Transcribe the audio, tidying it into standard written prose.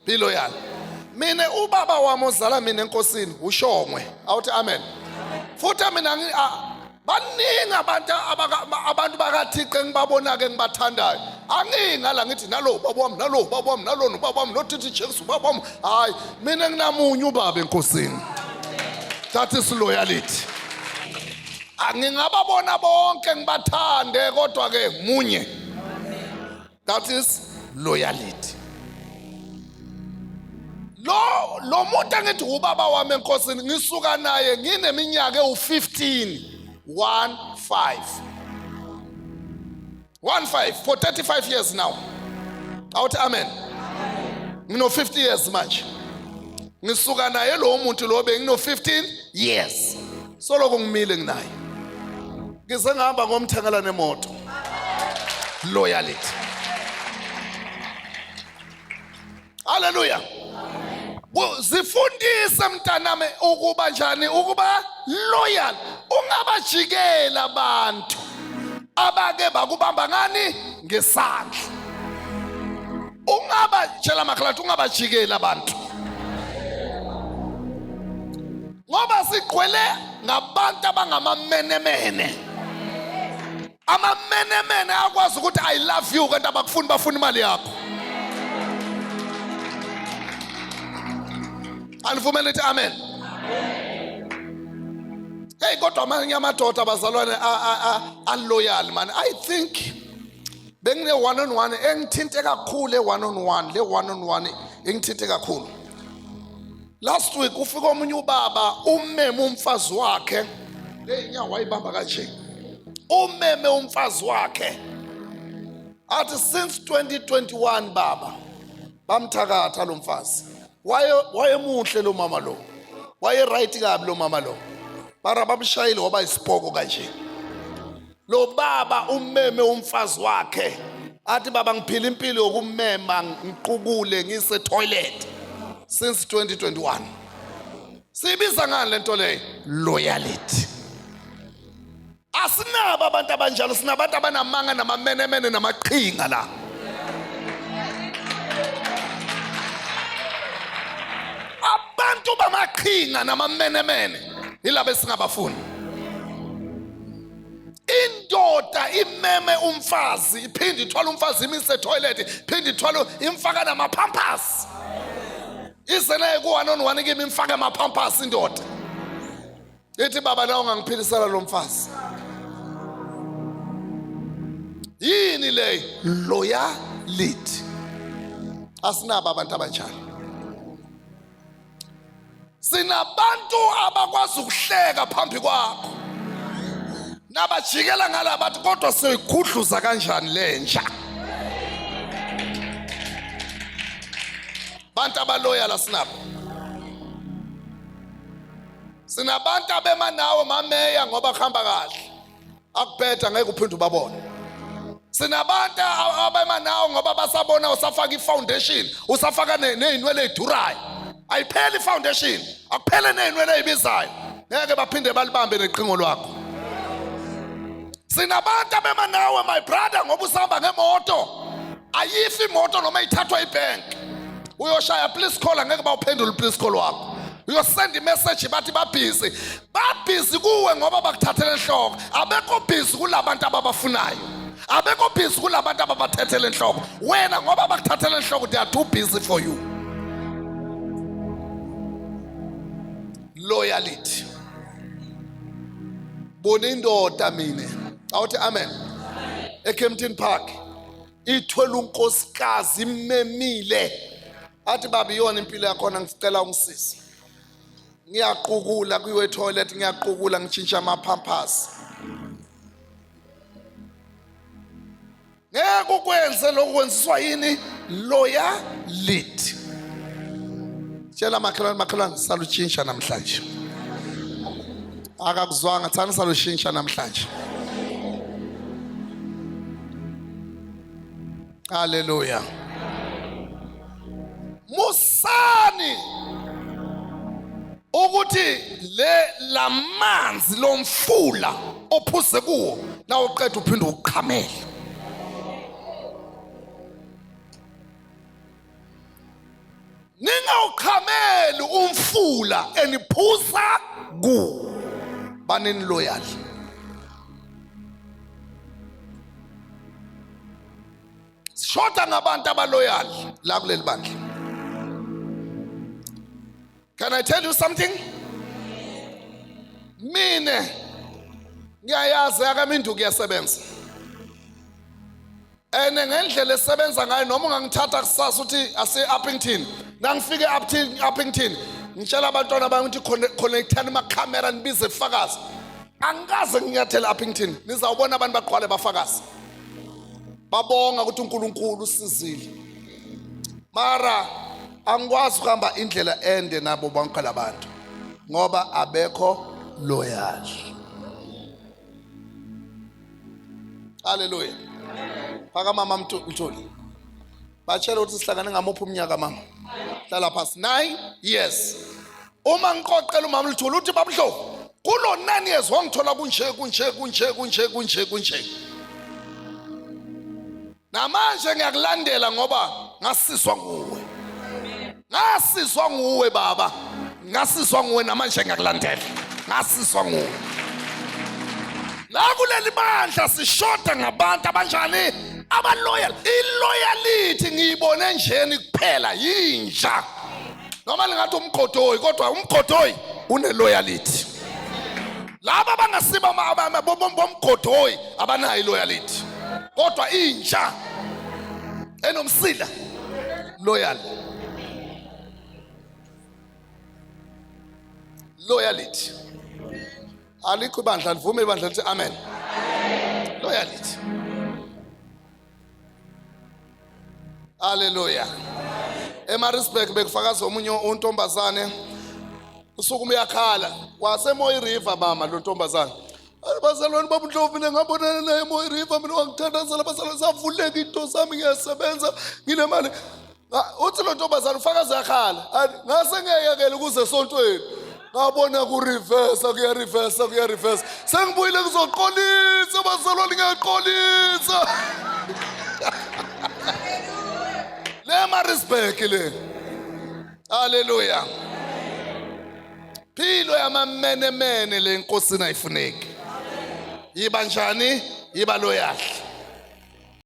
Be loyal. Mina ubaba wami ozala mina enkosini uShongwe. Awuthi amen. Futhi mina baningi abantu abantu bakaThixo engibabona ke ngibathandayo. Angingala ngithi nalo ubaba wami nalo ubaba wami nalo ubaba wami noTT Jesu ubaba wami. Hayi mina nginamunye ubaba enkosini. That is loyalty. Angingababona bonke ngibathande kodwa ke munye. That is loyalty. Lo muntu angithi ubaba wami enkosini ngisuka naye ngineminyaka ewu-15 1 5 1 5 for 35 years now. Awuthi amen. Ngino 50 years manje. Ngisuka naye lo muntu lo bengino 15 years. Soloko ngimile nginaye. Ngize ngihamba ngomthengela nemoto. Loyalty. Hallelujah. Zifundise mntanami ukuba njani ukuba loyal ungabajikela abantu abake bakubamba ngani ngesandla ungaba tshela makhelwane ungabajikeli abantu ngoba sigcwele ngabantu abangamamenemene amamenemene akwazi ukuthi i love you kanti abakufuni bafuna imali yakho anivumele ithi amen hey kodwa amanye amadoda abazalwane aloyal man i think bengine one on one engithinte kakhulu e one on one le one on one engithinte kakhulu last week ufika omunye ubaba umeme umfazi wakhe le inyawo wayibamba kanje umeme umfazi wakhe athi since 2021 baba bamthakatha lo mfazi waye wayemuhle lo mama lo waye right kabi lo mama lo bara bamshayile waba isipoko kanje lo baba umeme umfazi wakhe athi baba ngiphila impilo yokumema ngiqukule ngise toilet since 2021 siyibiza ngani lento leyo loyalty asinabo abantu abanjalo sinabantu abanamanga namamenemene namaqhinga la abantu bamaqhinga namamenemene yilabo esingabafuni indoda imeme umfazi iphinde ithwale umfazi imise toilet iphinde ithwale imfaka namapampers ize naye ku-one on one kimi imfake amapampers indoda ithi baba nawe ungangiphilisela lo mfazi yini leyo loyalty asinabo abantu abanjalo sinabantu abakwazi ukuhleka phambi kwakho nabajikela ngala bathi kodwa soyigudluza kanjani lenja bantu abaloyal asinabo sinabantu abema nawe mameya ngoba kuhamba kahle akubheda ngeke uphinde ubabone sinabantu abema nawo ngoba basabona usafaka i-foundation usafaka ney'nwele ey'durayo ayipheli i-foundation akuphele ney'nwele ey'bizayo ngeke baphinde balibambe neqhingo lwakho sinabantu abema nawe my brother ngoba usahamba ngemoto ayifi imoto noma ithathwa ibhenki uyoshaya please call angeke bawuphendule please call wakho uyosenda imessage bathi babhizi babhizi kuwe ngoba bakuthathele enhloko abekho bhizi kulabantu ababafunayo abekho bhizi kulabantu ababathethele enhloko wena ngoba bakuthathele enhloko they are too busy for you loyalty bona indoda mina awuthi amen eKempton Park ithwele unkosikazi imemile athi baba iyona impilo yakhona ngicela ungisize ngiyaqukula kuyiwe toilet ngiyaqukula ngitshintsha ama-pampers ngeke ukwenze lokhu kwenziswa yini loyalty tshela makhelwane makhelwane salutshintsha namhlanje akakuzwanga thani salushintsha namhlanje haleluya musani ukuthi le lamanzi lomfula ophuze kuwo nawe uqeda uphinde uqhamele Ningawuqhameli umfula eniphuza kuwo. Banini loyal. Sishoda ngabantu abaloyal la kuleli bandla. Can I tell you something? Mine ngiyayazi akaminduku iyasebenza. Ene ngendlela esebenza ngayo noma ungangithatha kusasa uthi ase Uppington. Nangifike Uppington ngitshela abantwana bami ukuthi connectani ama-camera nibize fakazi. Angikaze nginyathele Uppington. Nizawubona abantu bagqwale bafakazi. Babonga ukuthi uNkulunkulu usizile. Mara angikwazi ukuhamba indlela ende nabo bonke labantu ngoba abekho loyal. Haleluya. Phaka mama Mthuli. Batshela ukuthi sihlangane ngamuphi umnyaka mama. Hlala phansi 9 years. Uma ngiqoqela umama Mthuli uthi babudlovu kulo 9 years wangithola kunje kunje kunje kunje kunje kunje. Namanje ngiyakulandela ngoba ngasizwa nguwe. Ngasizwa nguwe baba. Ngasizwa nguwe namanje ngiyakulandela. Ngasizwa nguwe. La kuleli bandla sishoda ngabantu abanjani? Abaloyal. Iloyality ngiyibone njeni kuphela yinja. Noma lingathi umgodoyi kodwa umgodoyi une loyalty. Laba abangasiba bomgodoyi abanayo iloyalty. Kodwa inja enomsila loyal. Loyalty. Alikho ibandla livume ibandla lithi amen. Loyalty. Haleluya. EMaritzburg bekufakaza omunye untombazane usuku uyakhala waseMoy River mama lo ntombazane. Bazalwane babundlovu mina ngabonana naye eMoy River mina wangithandazela bazalwane savuleka into zami ngiyasebenza nginemali. Uthi lo ntombazane ufakaza yakhala. Ngase ngiyayekela ukuze esontweni. Ngabona ku-reverse kuya-reverse kuya-reverse. Sengibuyile kuzoqolisa bazalwane ngiyaqolisa. Le Maritzburg le. Haleluya. Philo yamamenemene le nkosini ayifuneki. Yiba njani? Yiba loyal.